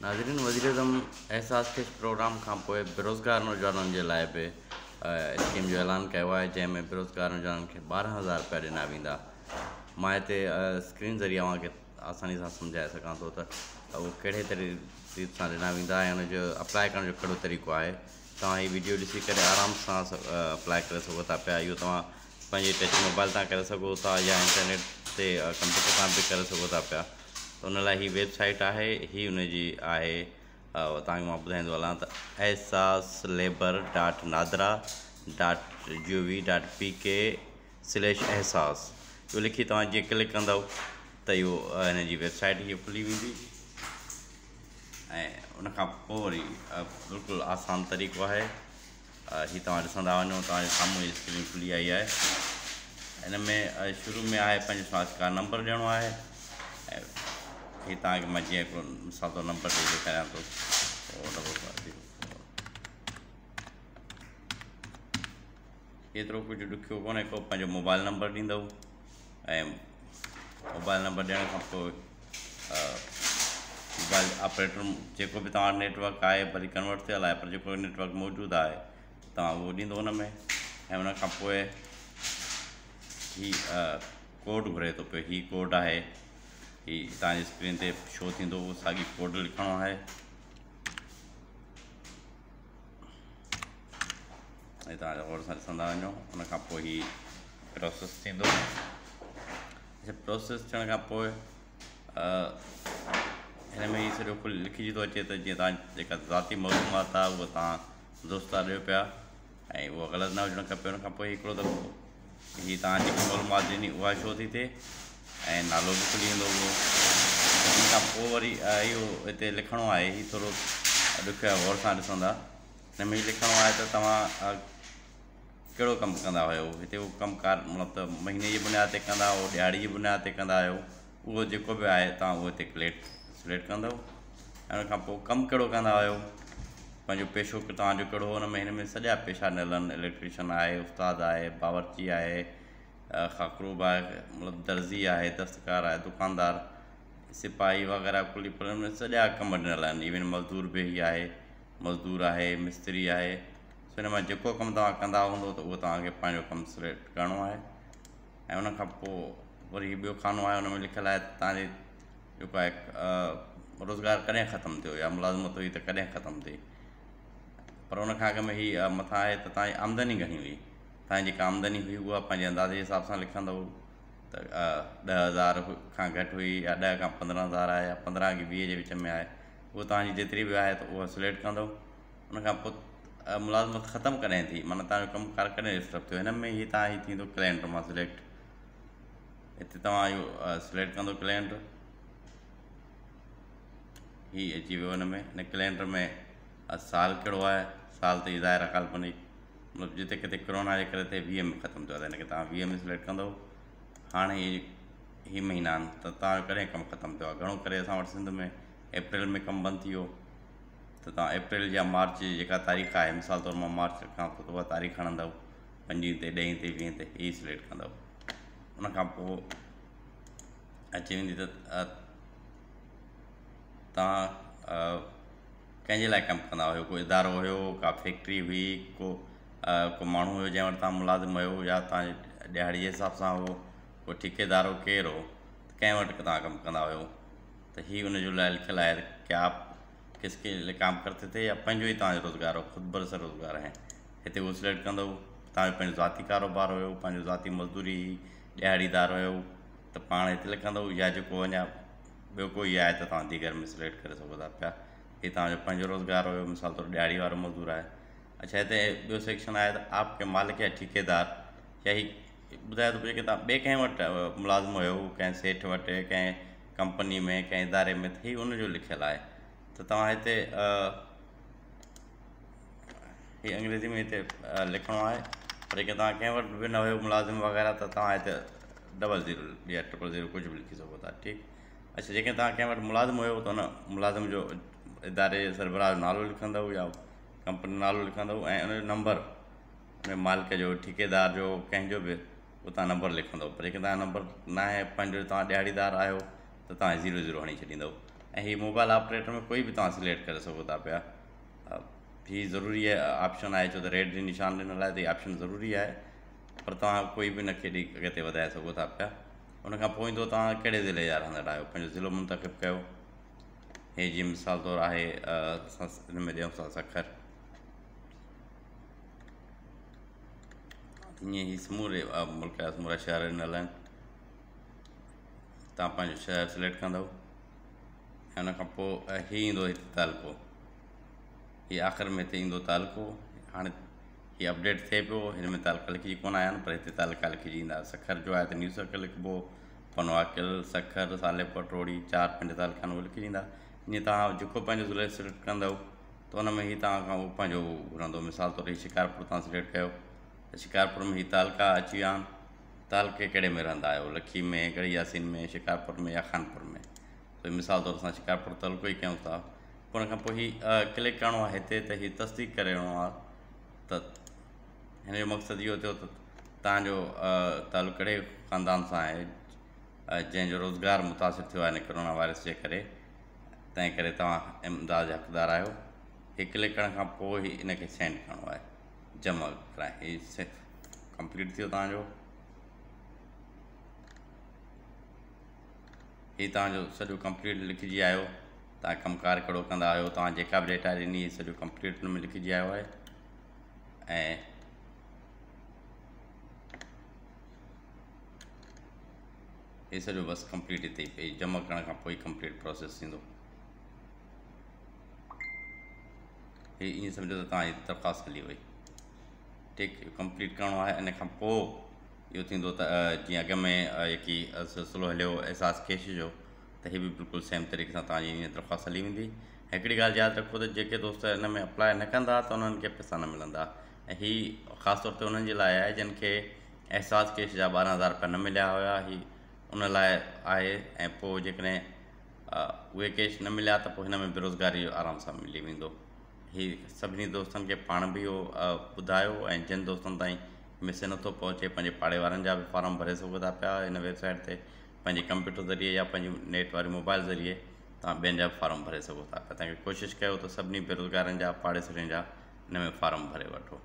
ناظرين وزيراعظم احساس ڪيش پروگرام کان پوء بيروزگار نوجوانن جي لاء به اسڪيم جو اعلان ڪيو آهي جنهن ۾ بيروزگار نوجوانن کي 12,000 رپيا ڏنا ويندا. مان هتي اسڪرين ذريعي اوهان کي آساني سان سمجهائي سگهان ٿو ته اهو ڪهڙي طريقي سان ڏنا ويندا ۽ ان جو اپلاء ڪرڻ جو ڪهڙو طريقو آهي. توهان هي ويڊيو ڏسي ڪري آرام سان اپلاء ڪري سگهو ٿا پيا. اهو توهان پنهنجي ٽچ موبائل تان ڪري سگهو ٿا يا انٽرنيٽ تي ڪمپيوٽر تان به ڪري سگهو ٿا پيا. ته ان لاء هي ويب سائيٽ آهي، هي ان جي آهي. توهان کي مان ٻڌائيندو هلان ته Ehsaas labour dot NADRA dot G O V dot P K slash Ehsaas اهو لکي توهان جيئن ڪلڪ ڪندؤ ته اهو هن جي ويب سائيٽ هيء کلي ويندي ۽ ان کان پوء وري بلڪل آسان طريقو آهي. هي توهان ڏسندا وڃو، توهان جي سامهون هي اسڪرين کلي آئي آهي. ان ۾ شروع ۾ آهي پنهنجو شناخت ڪارڊ نمبر ڏيڻو آهي ۽ هي توهان کي مان جيئن هڪڙو مثال طور نمبر ڏئي ڏيکاريان ٿو، four double five zero four. ايترو ڪجهه ڏکيو ڪونهي ڪو. پنهنجو موبائل نمبر ڏيندؤ ۽ موبائل نمبر ڏيڻ کان پوء موبائل آپريٽر جيڪو به توهان وٽ نيٽورڪ آهي، ڀلي ڪنورٽ ٿيل آهي پر جيڪو نيٽورڪ موجود آهي توهان اهو ڏيندو ان ۾. ۽ ان کان پوء هي ڪوڊ گهري ٿو پيو. هي ڪوڊ آهي، هي توهان جي اسڪرين تي شو ٿيندو، اهو ساڳي ڪوڊ لکڻو آهي ۽ توهان غور سان ڏسندا وڃو. ان کان پوء هي پروسيس ٿيندو. پروسيس ٿيڻ کان پوء هن ۾ هي سڄو کل لکجي ٿو اچي ته جيئن توهان جيڪا ذاتي معلومات آهي اها توهان درست ٿا ڏيو پيا ۽ اها غلط نه هجڻ کپي. ان کان پوء هڪڙو دفعو هي توهان جيڪي معلومات ڏني اها شو ٿي ٿئي ۽ نالو به کلي ويندو اهو. ان کان پوء وري اهو هتي لکڻو آهي، هي ٿورو ڏکيو آهي، غور سان ڏسندا. هن ۾ هي لکڻو آهي ته توهان ڪهڙو ڪم ڪندا هيو هتي، اهو ڪم ڪار مطلب ته مهيني جي بنياد تي ڪندا هئو، ڏهاڙي جي بنياد تي ڪندا آهيو، اهو جيڪو به آهي توهان اهو هتي سليڪٽ ڪندؤ. ۽ ان کان پوء ڪم ڪهڙو ڪندا آهيو، پنهنجو پيشو توهان جو ڪهڙو هو. ان ۾ هن ۾ سڄا پيشا ڏنل آهن، اليڪٽريشن آهي، استاد آهي، باورچي آهي، خاڪروب آهي، مطلب درزي آهي، دستڪار آهي، دڪاندار، سپاهي وغيره ڪلي پر ان ۾ سڄا ڪم ڏنل آهن. ايون مزدور به هي آهي، مزدور آهي، مستري آهي. سو ان مان جيڪو ڪم توهان ڪندا هوندو ته اهو توهان کي پنهنجو ڪم سليڪٽ ڪرڻو آهي. ۽ ان کان پوء وري هي ٻيو خانو آهي، ان ۾ لکيل آهي ته توهان جي جيڪو آهي روزگار ڪڏهن ختم ٿيو يا ملازمت هئي ته ڪڏهن ختم ٿي. پر ان کان اڳ ۾ هي مٿان آهي ته توهان جي آمدني گهڻي هئي، توهان جي جيڪا آمدني هئي اها پنهنجي اندازي جي حساب سان لکندؤ ته 10,000 کان گهٽ هئي يا 10 کان 15,000 آهي يا 15 کان 20 جي وچ ۾ آهي، اهو توهان جي جيتري به آهي ته اها سليڪٽ ڪندؤ. ان کان پوء ملازمت ختم ڪڏهن ٿي، معنيٰ توهان جو ڪم ڪار ڪڏهن ڊسٽرب ٿيو. هن ۾ هي توهان هي ٿيندو ڪلينڊر مان سليڪٽ، هتي توهان اهو سليڪٽ ڪندو ڪلينڊر، هي اچي ويو هن ۾. هن ڪلينڊر ۾ سال ڪهڙو آهي، سال ته هي ظاهر آهي ڪالپنڪ، مطلب جتي ڪٿي ڪرونا جي ڪري ٿئي 20 ۾ ختم ٿيو آهي ته هن کي توهان 20 ۾ سليڪٽ ڪندو. هاڻي هي مهينا آهن ته توهان جو ڪڏهن ڪم ختم ٿيو آهي. گهڻو ڪري اسان وٽ سنڌ ۾ اپريل ۾ ڪم بند ٿي ويو ته توهان اپريل يا مارچ جي جيڪا تاريخ آهي، مثال طور مان مارچ رکان ٿو ته اها تاريخ هڻندؤ 5 تي، 10 تي، 20 تي، هي سليڪٽ ڪندؤ. ان کان پوء اچي ويندي ته توهان ڪنهن جي لاء ڪم ڪندا هيو، ڪو ادارو هيو، ڪا فيڪٽري هئي، ڪو ماڻهو هيو جنهن وٽ توهان ملازم هيو، يا توهان جي ڏهاڙي جي حساب سان هو، ڪو ٺيڪيدار هو، ڪير هو، ته ڪنهن وٽ توهان ڪم ڪندا هيو. ته هي ان جو لاء لکيل آهي ته ڪيا آپ ڪس ڪي لئي ڪام ڪرتي ٿي يا پنهنجو ئي توهان جو روزگار هو، خود برسر روزگار آهي. هتي اهو سليڪٽ ڪندؤ توهان جو پنهنجو ذاتي ڪاروبار هيو، پنهنجو ذاتي مزدوري هئي، ڏهاڙيدار هيو ته پاڻ هتي لکندؤ، يا جيڪو اڃا ٻيو ڪوئي آهي ته توهان ديگر ۾ سليڪٽ ڪري سگهو ٿا پيا. هي توهان جو پنهنجو روزگار هيو، مثال طور ڏهاڙي وارو مزدور آهي. اڇا هتي ٻيو سيڪشن آهي ته آپ ڪي مالڪ يا ٺيڪيدار، يا هي ٻڌايو ٿو پيو ڪي توهان ٻئي ڪنهن وٽ ملازم هيو، ڪنهن سيٺ وٽ، ڪنهن ڪمپني ۾، ڪنهن اداري ۾، ته هي ان جو لکيل آهي ته توهان هتي هي انگريزي ۾ هتي لکڻو آهي. پر جيڪڏهن توهان ڪنهن وٽ به نه هيو ملازم وغيره ته توهان هتي ڊبل زيرو يا ٽرپل زيرو ڪجهه به لکي سگهو ٿا. ٺيڪ. اڇا جيڪڏهن توهان ڪنهن وٽ ملازم هيو ته ان ملازم جو اداري جي سربراهه جو نالو لکندؤ يا ڪمپني جو نالو لکندؤ ۽ ان جو نمبر، ان مالڪ جو، ٺيڪيدار جو، ڪنهن جو به اتان نمبر لکندؤ. پر جيڪڏهن توهان جو نمبر نه آهي پنهنجو، توهان ڏهاڙيدار آهيو ته توهان زيرو زيرو هڻي ڇڏيندؤ. ۽ هي موبائل آپريٽر ۾ ڪوئي به توهان سليڪٽ ڪري سگهو ٿا پيا. هي ضروري آپشن آهي ڇو ته ريڊ جي نشان ڏنل آهي ته هي آپشن ضروري آهي، پر توهان ڪوئي به ان کي ڏئي اڳتي وڌائي سگهو ٿا پيا. ان کان پوء ايندو توهان ڪهڙي ضلعي جا رهندڙ آهيو، پنهنجو ضلعو منتخب ڪيو. هي جيئن مثال طور آهي اسان ان ۾ ڏيون ٿا سکر، ائين هي سموري ملڪ جا سمورا شهر ڏنل آهن. توهان پنهنجو شهر سليڪٽ ڪندو ۽ ان کان پوء هي ايندو هتي تعلقو، هي آخر ۾ هتي ايندو تعلقو. هاڻي هي اپڊيٽ ٿئي پيو، هن ۾ تعلقا لکجي ڪونه آيا آهن، پر هتي تعلقا لکجي ايندا. سکر جو آهي ته نيو سکر لکبو، پنواڪل، سکر، صالح پور، ٽوڙي، 4 5 تعلقا آهن اهي لکجي ايندا. ائين توهان جيڪو پنهنجو ضلعو سليڪٽ ڪندو ته ان ۾ هي توهان کان اهو پنهنجو گهرندو. مثال طور هي شڪارپور توهان سليڪٽ ڪيو ته شڪارپور ۾ هي تعلقا اچي ويا آهن. تعلقي ڪهڙي ۾ رهندا آهيو، لکي ۾، ڳڙهي ياسين ۾، شڪارپور ۾ يا خانپور ۾. ته مثال طور اسان شڪارپور تعلقو ئي ڪيون ٿا. پوء ان کان پوء هي ڪلڪ ڪرڻو آهي هتي ته هي تصديق ڪرڻو آهي ته هن جو مقصد اهو ٿيو ته توهان جو تعلق ڪهڙي خاندان سان آهي جنهن جو روزگار متاثر ٿيو آهي هن ڪرونا وائرس جي ڪري، تنهن ڪري توهان امداد جا حقدار آهيو. هي ڪلڪ ڪرڻ کان پوء هي ان کي سينڊ ڪرڻو آهي، جمع ڪرائي. هي ڪمپليٽ ٿيو توهان جو، هي توهان جو سڄو ڪمپليٽ لکجي آيو. توهان ڪم ڪار ڪهڙو ڪندا آهيو، توهان جيڪا به ڊيٽا ڏني هي سڄو ڪمپليٽ ان ۾ لکجي آيو آهي. ۽ هي سڄو بس ڪمپليٽ هتي ئي پئي جمع ڪرڻ کان پوء ڪمپليٽ پروسيس ٿيندو. هي ائين سمجهو ته توهان جي درخواست هلي وئي. ٺيڪ، اهو ڪمپليٽ ڪرڻو آهي. ان کان پوء اهو ٿيندو ته جيئن اڳ ۾ جيڪي سلسلو هليو احساس ڪيش جو، ته هي به بلڪل سيم طريقي سان توهان جي ائين درخواست هلي ويندي. هڪڙي ڳالهه ياد رکو ته جيڪي دوست ان ۾ اپلاء نه ڪندا ته انهن کي پئسا نه ملندا، ۽ هي خاص طور تي انهن جي لاء آهي جن کي احساس ڪيش جا 12,000 رپيا نه مليا هيا، هي ان لاء آهي. ۽ پوء جيڪڏهن اهي ڪيش نه مليا ته پوء هن ۾ بيروزگاري جو آرام سان ملي ويندو. هي سڀني دوستن کي پاڻ به اهو ٻڌايو ۽ جن دوستن تائين ميسيج نٿو پهچي پنهنجي پاڙي وارن جا به فارم ڀري سگهو ٿا پيا هن ويب سائيٽ تي، پنهنجي ڪمپيوٽر ذريعي يا پنهنجي نيٽ واري موبائل ذريعي توهان ٻين جا به فارم ڀري سگهو ٿا پيا. تنهن ڪري ڪوشش ڪيو ته سڀني بيروزگارن جا پاڙيسرين جا ان ۾ فارم ڀري وٺو.